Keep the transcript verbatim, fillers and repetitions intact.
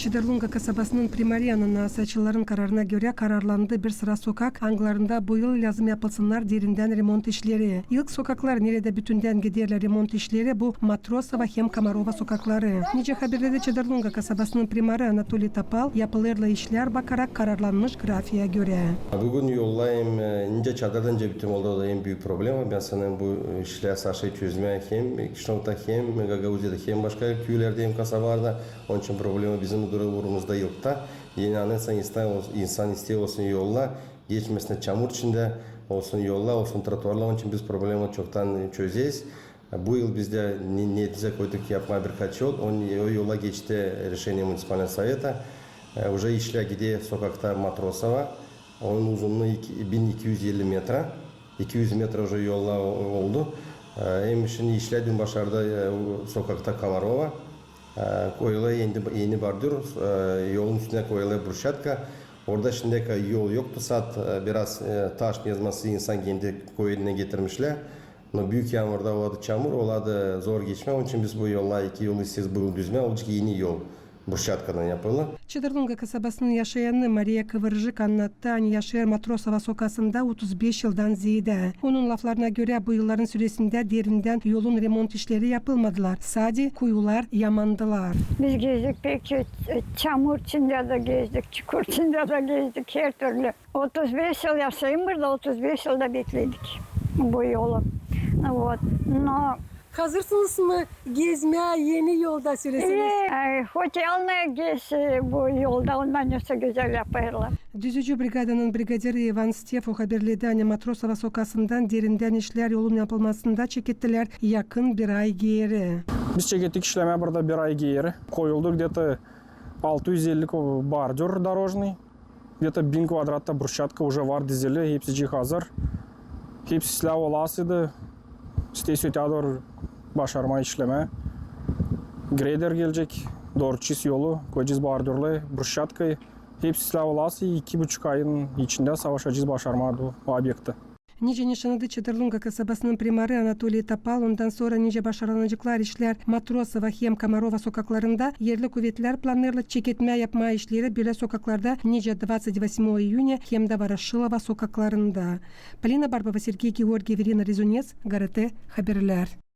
Çedar-Lunga kasabasının primarı Ananasi Açıların kararına görä kararlandı bir sıra sokak, angılarında bu yıl lääzım yapılsınnar derindän remont işleri. İlk sokaklar, neredä bütündän giderlär remont işleri, bu Matrosova hem Komarova sokakları. Nicä haberledi Çedar-Lunga kasabasının primarı Anatoliy Topal, yapılêrlar işlär bakarak kararlanmış grafiä görä. Büün yolda hem, e, nicä Çadırdan nicä bütün oldu, o da en büük problema. Bän sanêrım, bu, e, işlär saşay çözmää hem Kişinövda, hem Gagauziyada, hem başka küülerdä, hem kasabalarda. Onun için problema bizim durumumuzda ilktä. Eni anêrsın, insan, insan isteer olsun yollar, geçmesin çamur içindä olsun yollar, olsun trotuarlar. Onun için biz problema çoktan çözeriz. Bu yıl biz dä ni-, niyetimizi koyduk yapmaa birkaç yol. O, o yola geçti reşeniye municipalnıy soveta. E, uje işlär gider sokakta Matrosova. Onun uzunluuu iki, bin iki üz elli metra. İki üz metra uje yollar o-, oldu. E, hem şindi işlär düün başardı, e, sokakta Komarova. E, koyulêr eni, eni bordür, e, yolun üstündä koyulêr bruşatka. Orada şindiyä kadar yol yoktu, sade, e, biraz, e, taş nezması insan kendi köyündän getirmişlär. No büük yaamurda oladı çamur, oladı zor geçmää. Onun için biz bu yollar, iki yolu isteeriz bu yıl düzmää, olacek eni yol. Bruşatkadan yapılı. Çedar-Lunga kasabasının yaşayanı Mariya Kıvırcık annattı, ani yaşêêr Matrosova sokasında otuz beş yıldan zeedä. Onun laflarına görä, bu yılların süresindä derindän yolun remont işleri yapılmadılar, sade kuyular yamandılar. Biz gezdik pek çok, e, çamur içindä dä gezdik, çukur içindä dä gezdik, her türlü. Otuz beş yıl yaşêêrım burada, otuz beş yılda bekledik bu yolu. Вот. Но Hazırsınız mı gezmää eni yolda, söläseniz? E, e, hoş almaya geç, e, bu yolda, ondan ötesi gözäl yapêrlar. Düzücü brigadanın brigadiri İvan Stefo haberledi, ani Matrosova sokasından derindän işlär yolun yapılmasında çekettilär yakın bir ay geeri. Biz çekettik işlemää burada bir ay geeri. Koyuldu где-то altı üz elli ko-, bordür дорожный. Где-то bin kvadratta bruşatka uje var dizili, hepsicii hazır. Hepsi islää olasıydı. Site sötää dooru başarmaa işlemää. Greder gelecek, dooracez yolu, koyacez bordürleri, bruşatkayı. Hepsi islää olasıydı, iki buçuk ayın içindä savaşacez başarmaa bu obekti. Nicä nışannadı Çedar-Lunga kasabasının primarı Anatoliy Topal, ondan sora nicä başarılaceklar işlär Matrosova hem Komarova sokaklarında, erli kuvetlär planêrlar çeketmää yapmaa işleri bölä sokaklarda, nicä двадцать восьмое июня hem dä Voroşilova sokaklarında. Polina Barbova, Sergey Georgiev, İrina Rezunes, GRT Haberlär.